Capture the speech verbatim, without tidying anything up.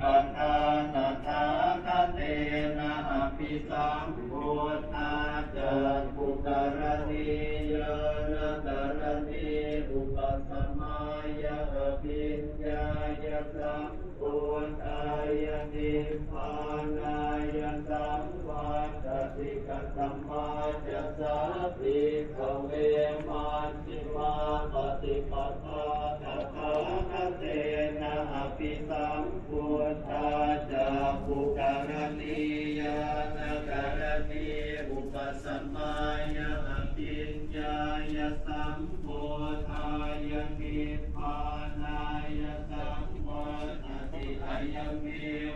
paṭhānatathāgatena abhisambuddhā cakkhukaraṇī ñāṇakaraṇī upasamāya abhiññāya sambodhāya nibbānāya saṃvattati. Katamā ca sā bhikkhave maj jjhimā paṭipadā tathāgatena abhisambuddhā cakkhukaraṇī ñāṇakaraṇī upasamāya abhiññāya sambodhāya nibbānāya saṃvattati. Ayameva